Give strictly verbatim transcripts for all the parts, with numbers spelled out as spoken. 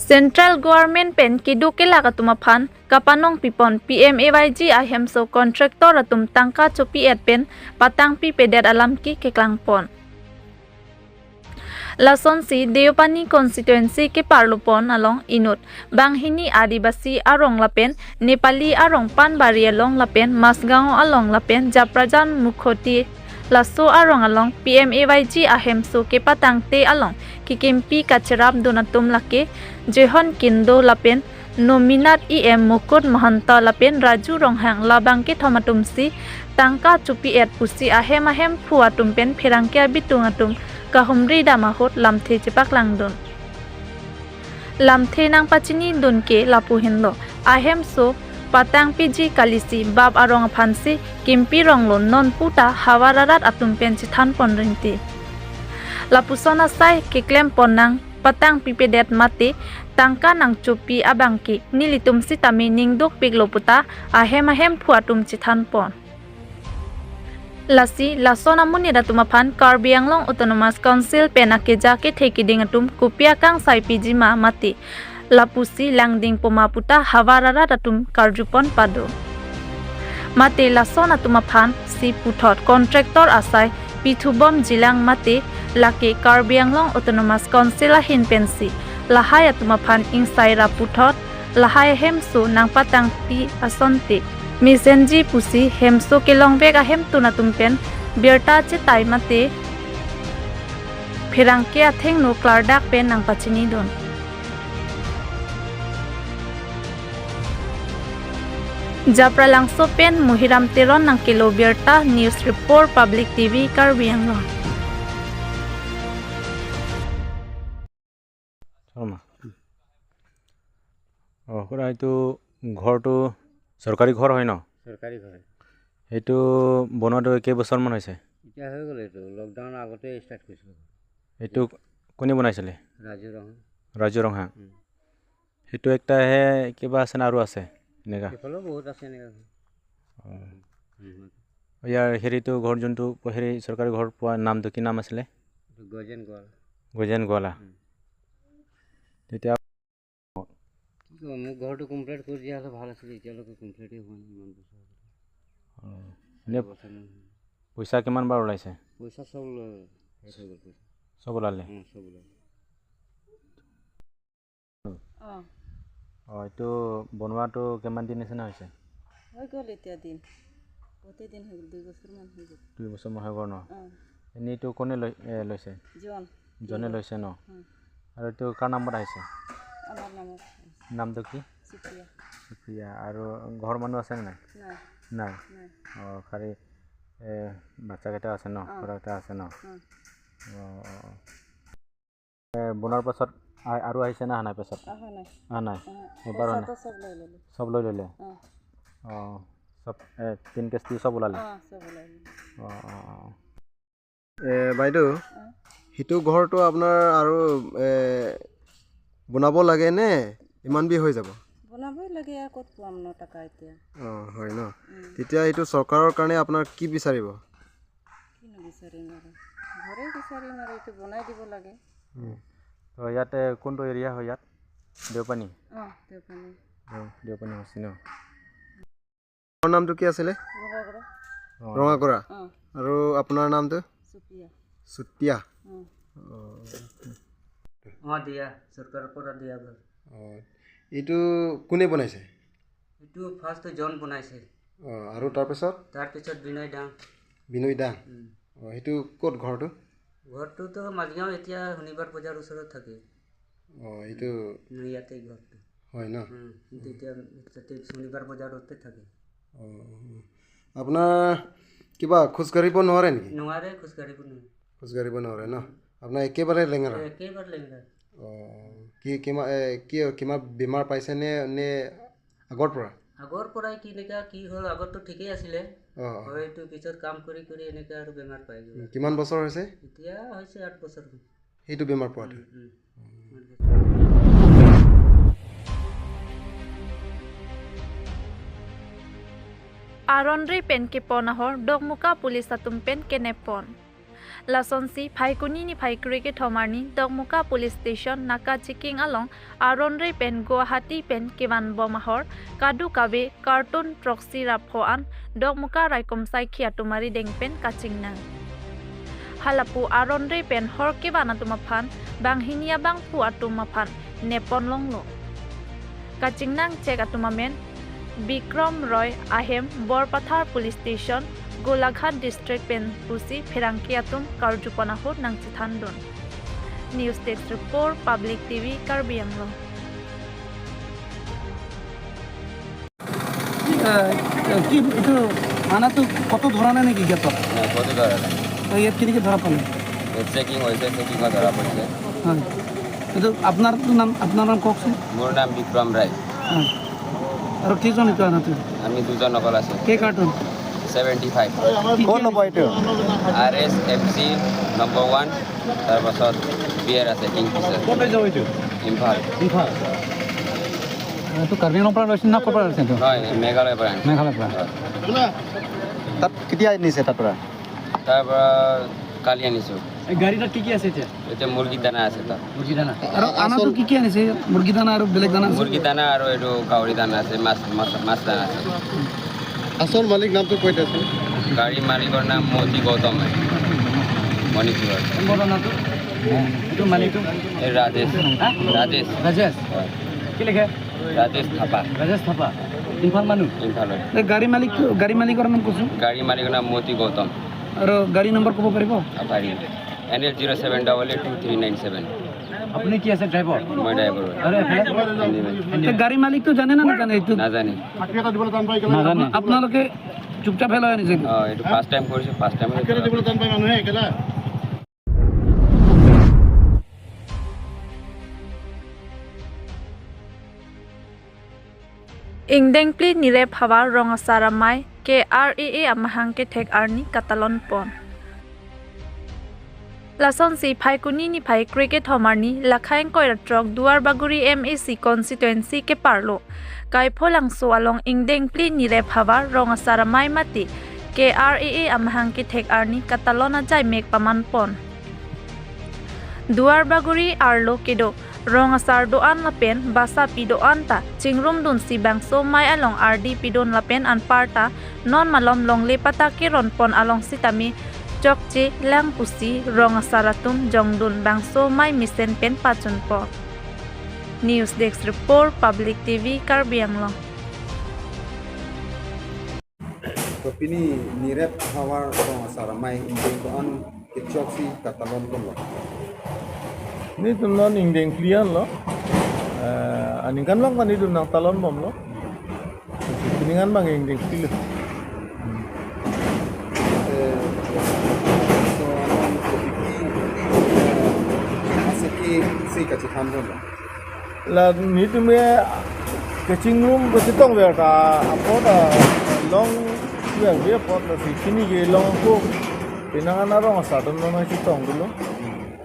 Central Government pen keduk kelak atum aphan kapanong pipon P M A Y G ahemso contractor atum tangka chopi-et pen patangpipedet alam ke keklangpon. Lasonsi Deopani constituency keparlopon along inut banghini Adivasi arong lapen Nepali arong Panbari along lapen Masgaon along lapen Japrajan Mukhoti laso arong along P M A Y G ahemso kepatangte along kekimpi kacherapdun atum lake Johon Kindo lapen nominate E M Mukut Mahanta lapen Raju Ronghang labang kethom atumsi tangka chopi-et pusi ahem ahemphu atum pen pherangke abitung atum kahumri dam ahut lamthe chepaklangdun. Lamthe nangpachinidun ke lapu henlo, ahemso patangpiji kalisi bap arong aphansi kimpi ronglo, non puta havar arat atum pen chethanpon rinti. Lapuson asai keklempon nangpatangpipedet mate tangka nangchopi abang ke nelitum sitame ning dukpiklo puta ahem ahemphu atum chethanpon. Lasi lason amonit atum aphan Karbi Anglong Autonomous Council pen akeja kethe keding atum kopi akangsai piji ma mate lapusi langdingpo ma puta havar arat atum karjupon pado. Mate lason atum aphansi puthot contractor asai pithubomjilang mate lake Karbi Anglong Autonomous Council ahin pensi lahai atum aphan ingsai ra puthot lahai ahemso nangpatangpi asonte mesenji pusi hemso kelongvek ahemtun atum pen birta chetai mate pherangke athengno klardak pen nangpachinidun. Japralangso pen Muhiram Teron nangkelo birta, News Report, Public T V, Karbi Anglong. Sharma. অ, খুৰা, এইটো ঘৰটো চৰকাৰী ঘৰ হয় ন? চৰকাৰী ঘৰ হয়। সেইটো বনোৱাটো কেইবছৰমান হৈছে? এতিয়া হৈ গ'ল, এইটো লকডাউনৰ আগতে ষ্টাৰ্ট কৰিছিলোঁ। এইটো কোনে বনাইছিলে? ৰাজু ৰং। ৰাজু ৰংহাং। উম। সেইটো একটাহে কিবা আছে না আৰু আছে এনেকা? সেইফালেও বহুত আছে এনেকা। অ। উম। ইয়াৰ হেৰিটো ঘৰ যোনটো হেৰি চৰকাৰী ঘৰ পোৱা নামটো কি নাম আছিলে? এইটো গজেন গোৱালা। গজেন গোৱালা। উম। তেতিয়া কি ক'ম, মোৰ ঘৰটো কমপ্লিট কৰি দিয়া হ'লে ভাল আছিলে, এতিয়ালৈকে কমপ্লিটেই হোৱা নাই ইমান বছৰ। অ। চাৰি এনে বছৰ মান হ'ল। পইচা কিমান বাৰ ওলাইছে? পইচা চব ওলালে, শেষ হৈ গ'ল পইচা। চব ওলালে? উম, চব ওলালে। অ। অ, এইটো বনোৱাটো কিমান দিন নিচিনা হৈছে? হৈ গ'ল এতিয়া দিন। গোটেই দিন হৈ গ'ল, দুই বছৰমান হৈ গ'ল। দুই বছৰমান হৈ গ'ল ন? অ। এনেইটো কোনে লৈ-, এ, লৈছে? জন। জনে জন। লৈছে ন? উম। আৰু এইটো কাৰ নামত আহিছে? আমাৰ নামত আহিছে। নামটো কি? চুপ্ৰিয়া। চুপ্ৰিয়া। আৰু ঘৰৰ মানুহ আছে নে নাই? নাই। নাই? নাই। অ, খালি, এ, বাচ্চাকেইটা আছে ন? অ। ঘৰতে আছে ন? অ। অ, অ, অ। এ, বনোৱাৰ পাছত আ-, আৰু আহিছে না অহা নাই পাছত? অহা নাই। অহা নাই? অহা নাই। এবাৰ অহা নাই? পইচাটো চব লৈ ল'লে। চব লৈ ল'লে? অ। অ, চব, এ, তিন কিস্তি চব ওলালে? অ, চব ওলাই ল'লে। অ, অ, অ। এ, বাইদেউ, অ। সিটো ঘৰটো আপোনাৰ আৰু, এ, বনাব লাগে নে ইমান বি হৈ যাব? বনাবই লাগে আৰু, ক'ত পাম ন টকা এতিয়া? অ, হয় ন? উম। তেতিয়া এইটো চৰকাৰৰ কাৰণে আপোনাৰ কি বিচাৰিব? কি নিবিচাৰিম আৰু? ঘৰে বিচাৰিম আৰু, এইটো বনাই দিব লাগে। উম। তো ইয়াতে কোনটো এৰিয়া হয় ইয়াত? দেওপানী? অ, দেওপানী। দেও-, দেওপানী হৈছে ন? আপোনাৰ নামটো কি আছিলে? ৰঙাগড়া। অ। ৰঙাগড়া। অ। আৰু আপোনাৰ নামটো? চুতীয়া। চুতীয়া। অ। অ। অ, দিয়া, চৰকাৰৰ পৰা দিয়া ঘৰ। অ, এইটো কোনে বনাইছে? এইটো ফাৰ্ষ্ট জন বনাইছে। অ, আৰু তাৰপিছত? তাৰপিছত বিনয় দাং। বিনয় দাং। উম। অ, সেইটো ক'ত ঘৰটো? ঘৰটোতো মাজগাঁও, এতিয়া শনিবাৰ বজাৰ ওচৰত থাকে। অ, এইটো উম, ইয়াতে ঘৰটো। হয় ন? উম, কিন্তু এতিয়া তাতে শনিবাৰ বজাৰতে থাকে। অ, অ, অ। আপোনাৰ কিবা খোজকাঢ়িব নোৱাৰে নেকি? নোৱাৰে, খোজকাঢ়িব নোৱাৰে। খোজকাঢ়িব নোৱাৰে ন? উম। আপোনাৰ একেবাৰে লেঙেৰা? একেবাৰে লেঙেৰা। অ, কি, কিমা-, এ, কি, কিমান বেমাৰ পাইছে নে, নে আগৰ পৰা? আগৰ পৰাই কি এনেকা কি হ'ল, আগততো ঠিকেই আছিলে। অ, অ। হয়তো পিছত কাম কৰি কৰি এনেকা আৰু বেমাৰ পাই গ'ল। উম, কিমান বছৰ হৈছে? এতিয়া হৈছে আঠ বছৰ। সেইটো বেমাৰ পোৱাটো? উম, উম। Aron ri pen kepon ahor Dokmoka police atum pen kenepon. Lasonsi Phaikuni niphai kre kethom arni Dokmoka Police Station naka checking along aron re pen Guwahati pen kevan bom ahor kadokave carton throksi ra pho an Dokmoka raikom saikhi atum arideng pen kachingnang. Halapu aron re pen hor kevan atum aphan banghini abangphu atum aphan nepon longlo. Kachingnang chek atum amen Bikram Roy ahem Borpathar Police Station, Golaghat District pen pusi pherangke atum karjupon ahut nangchethandun. News Desk Report, Public T V, Karbi Anglong. কি এইটো মানাটো কত ধৰা নাই নেকি গেটত? নাই, কত ধৰা নাই। তো ইয়াত কেনেকৈ ধৰা পালে? চেকিং হৈছে, চেকিং ধৰা পৰিছে। হয়। এইটো আপোনাৰ নাম, আপোনাৰ নাম কওকচোন। মোৰ নাম বিক্ৰম ৰায়। হয়। আৰু কেইজন এইটো আনাটো? আমি দুজন অকল আছো। কেই কাৰ্টুন? Seventy five. কি কি ক'ত ল'ব এইটো? R S M C number one, তাৰপাছত বিয়েৰ আছে, কিংফিছাৰ। ক'ত লৈ যাব এইটো? ইম্ফাল। ইম্ফাল। এইটো কাৰ্বি আংলং পৰা লৈছে না ক'ৰ পৰা লৈছে এইটো? হয়, মেঘালয়ৰ পৰা আনিছো। মেঘালয়ৰ পৰা। হয়। তাত কেতিয়া আনিছে তাৰ পৰা? তাৰ পৰা কালি আনিছো। এই গাড়ী তাত কি কি আছে এতিয়া? এতিয়া মুৰ্গী দানা আছে তাত। মুৰ্গী দানা। আৰু আনাটো কি কি আনিছে? মুৰ্গী দানা আৰু বেলেগ দানা আছে? মুৰ্গী দানা আৰু এইটো গাহৰি দানা আছে, মাছ, মাছ, মাছ দানা আছে। আচল মালিক নামটো কৈ দিয়াচোন। গাড়ী মালিকৰ নাম মতি গৌতম হয়, মণিপুৰৰ। কোন ঘটনাটো? এইটো মালিকটো? এই ৰাজেশ। হা? ৰাজেশ। ৰাজেশ? হয়। কি লিখে? ৰাজেশ থাপা। ৰাজেশ থাপা। ইম্ফাল মানুহ? ইম্ফালৰ। এই গাড়ী মালিকটো, গাড়ী মালিকৰ নাম কওকচোন। গাড়ী মালিকৰ নাম মতি গৌতম। আৰু গাড়ী নম্বৰ ক'ব পাৰিব? পাৰি। N L zero' seven double eight two three nine seven. আপুনি কি আছে, ড্ৰাইভাৰ? মই ড্ৰাইভাৰ হয়। আৰু এইফালে? হেণ্ডিমেন। এই গাড়ী মালিকটো জানে না নাজানে এইটো? নাজানে। নাজানে। আপোনালোকে চুপচাপ হেলাই আনিছে? অ, এইটো ফাৰ্ষ্ট টাইম কৰিছো, first time. Ingdeng phli nirep havar rong asar amei K R A A amahang kethek arni katalon pon. Lasonsi Phaikuni niphai kre kethom arni lakha ingkoi ra throk Duarbagori M A C constituency keparlo Kaipholangso along ingdeng phli nirep havar rong asar amei mate K R A A amahang kethek arni katalon ajai mek paman pon. Duarbagori arlo kedo rong asar do-an lapen basapi do-an ta chingrumdunsi bangso amei along ardi pidun lapen anparta non malom longle patta keron pon along sitame chokche lang pusi rong asar atum jongdun bangso amei mesen pen pachun pon. News Desk Report, Public T V, Karbi Anglong. To pini nirep havar rong asar amei ingdeng do-an kechoksi katalon bomlo. Nelitum non ingdeng phli anlo. Eh, aningkanvang ta nelitum nangtalon bomlo. Pining an bang ingdeng phli lo. Eh, so, ano, eh, ase ke, se kachethan bomlo. La nelitum ke kachingrum kachetong ver ta apot ta longver ve apot lasi pini kelong ako penang an arong asar atum nangchetong dolo.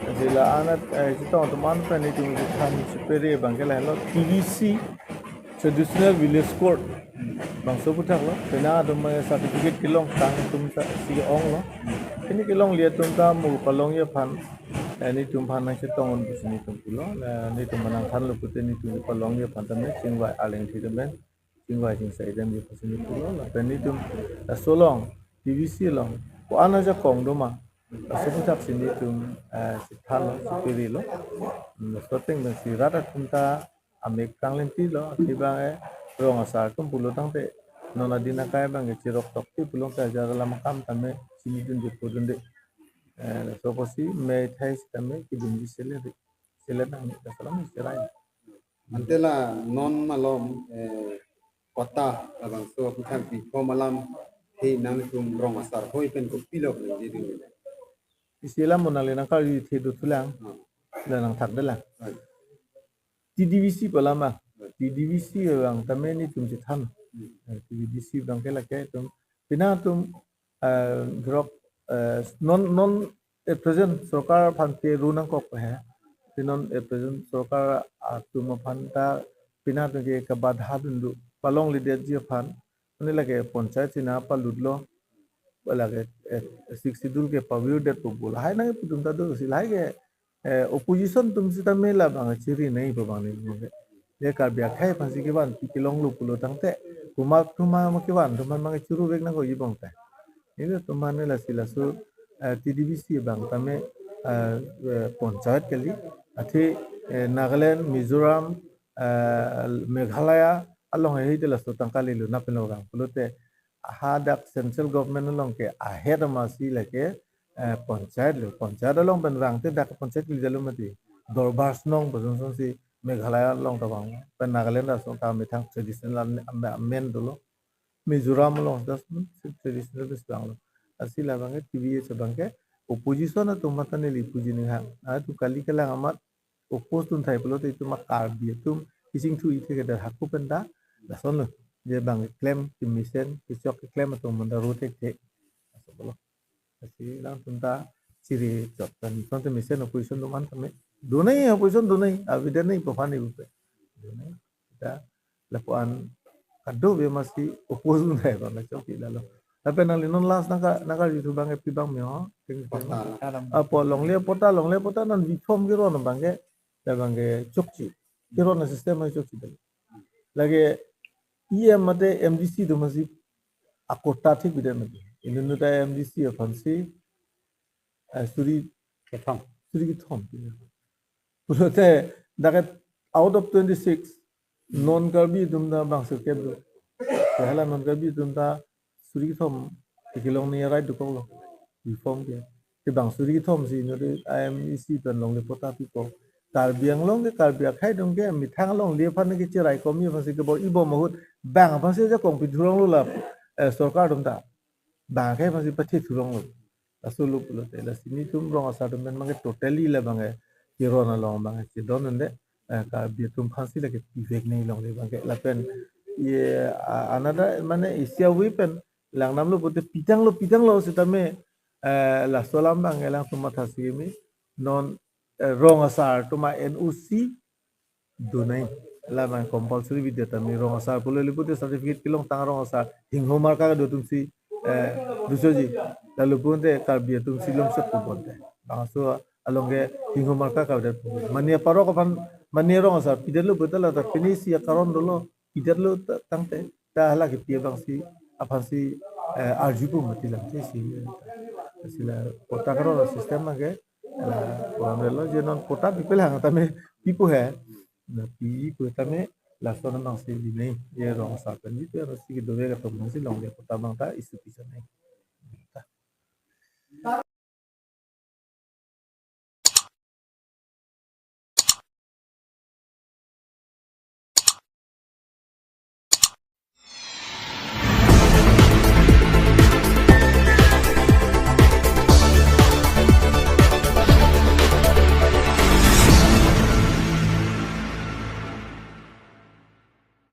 Lasi la-an, eh, chetong atum an pen nelitum chethan chepere abang ke lahelo T V C, Traditional Village Court, bangso aphuthak lo. Penang atum, eh, certificate kelong tang atum ta si onglo. Pini kelongle atum ta mo palongji aphan, eh, nelitum aphan nangchetong un pusi nelitum pulo. Eh, nelitum aphan nangthanlo pute nelitum palongji aphan tame chingvai aleng thi tame chingvai chingsai damji pusi nelitum pulo. Lapen nelitum laso along T V C along ko-an ajakong doma, laso aphuthak si nelitum, eh, chethanlo, cheperelo. Hmm, laso ateng pensi rat atum ta amek kanglen tilo, athe bang, eh, rong asar atum pulo tangte non adin akai abang ke cherok tok ti pulo ta ajar alam akam tame chinidunde podunde. Eh, laso apotsi mei thai sitame kedunji sele, sele nang ni kasalam serai. Ante la non malom, eh, patta labangso aphuthak bithom alam he nangtum rong asar hoi pen kopilo nangji dun? Isi alam mo nangle nangkarju the dothulang. Hmm. La nangthakdelang. Hmm. T D V C pu alam ah. Hmm. T D V C abang tame nelitum chethan. Hmm. Eh, T D V C abang ke lake atum. Penang atum, eh, drug, eh, non, non at present sorkar aphan ke ru nangkok he. Te non at present sorkar atum aphan ta penang atum ke kabadha dun do. Palongledetji aphan. Ani lake panchayat si nangpalutlo. lake, eh, Sixth Schedule ke pavirdet pu pu lahai nangkepu atum ta do si lahai ke, eh, opposition atum sitame labang chiri nangji pu abang neli mong ke. Je Karbi akhei aphansi kevan pi kelonglo pulo tangte, komat atum ma kevan atum aphan abang churu vek nangji abang ta. Nelitum aphan lasi laso, eh, T D B C abang tame, eh, eh, panchayat kali, athe, eh, Nagaland, Mizoram, eh, Meghalaya along hei de laso tangka lelo na pen lo vang pulote hadak central government along ke ahet amatsi lake, eh, panchayat lo, panchayat along pen vangte dak panchayat kali jalo mati. Dorbar Shnong pu asonsi Meghalaya along ta vang, pen Nagaland asong ta methang traditional am-, am-, amen dolo. Mizoram along das traditional bes vanglo. Lasi labang ke T B S abang ke opposition atum mata neli puji ning hang. Atum kali kelang amat oppose dunthai pulote itum ma Karbi atum kising thu ithe ke dar haku pen ta lason lo. Je abang klem kemesen kechok keklem atum manda ro thekthe. Lason lo. Lasi alangtum ta chiri chot pen tonte mesen opposition atum an tame do nangji, opposition do nangji, avedetji pu aphan ni bupe. Do nangji. Ta lapu-an kadokave amatsi oppose dunthai abang chokche lalo. Lapen nangli non last nangka, nangkarju thu abang ke pi abang me ho. Patta. Apo longle patta, longle patta non V form keron abang ke, labang ke chokche. Keron asystem hai chokche dali. Lake E M mate M D C atum amatsi akota thik bidet mati. Inut ta M D C aphansi, eh, suri kethom. Suri kethom. Pulote dak out of twenty-six, non Karbi atum ta bangso kep do. Hala non Karbi atum ta suri kethom kelong ni right dokoklo. V form ke. Te bang suri kethom si inut I M E C pen longle patta pipo. Karbi Anglong ke, Karbi akhei atum ke methang longle aphan kecherai komi aphansi kebor-i bom ahut bang aphansi ajakong pithuronglo la, eh, sorkar atum ta. Bang akhei aphansi pathithuronglo. Laso lo pulote lasi nelitum rong asar atum pen abang ke totally labang ke keron along abang ke chedon un'e, eh, Karbi atum aphansi lake pivek nangji longle abang ke lapen ye, ah, another mane isi avi pen langdamlo pulote pitanglo, pitanglo sitame, eh, laso alam abang ke alangtum matha si keme non, eh, rong asar atum a N O C do nangji. Labang compulsory bidet tame rong asar pulo le pulote certificate kelong tang rong asar hingho marka kedo atumsi, eh, do chotji. Lalu pulote Karbi atumsi lomsot pu bonte. Bangso along ke hingho marka kavedet pu. Mane parok aphan, mane rong asar pidetlo pulote la ta pensi akaron dolo, pidetlo ta-, tangte ta hala kepi abangsi aphansi, eh, arju pu mati lang te si. Si la patta keron asystem abang ke, eh, purandetlo je non patta pipelang tame pipo he. Na pipo tame lason abangsi di nangji, je rong asar pen di te rasi kedovek atum abangsi longle patta abang ta issue pisa nangji.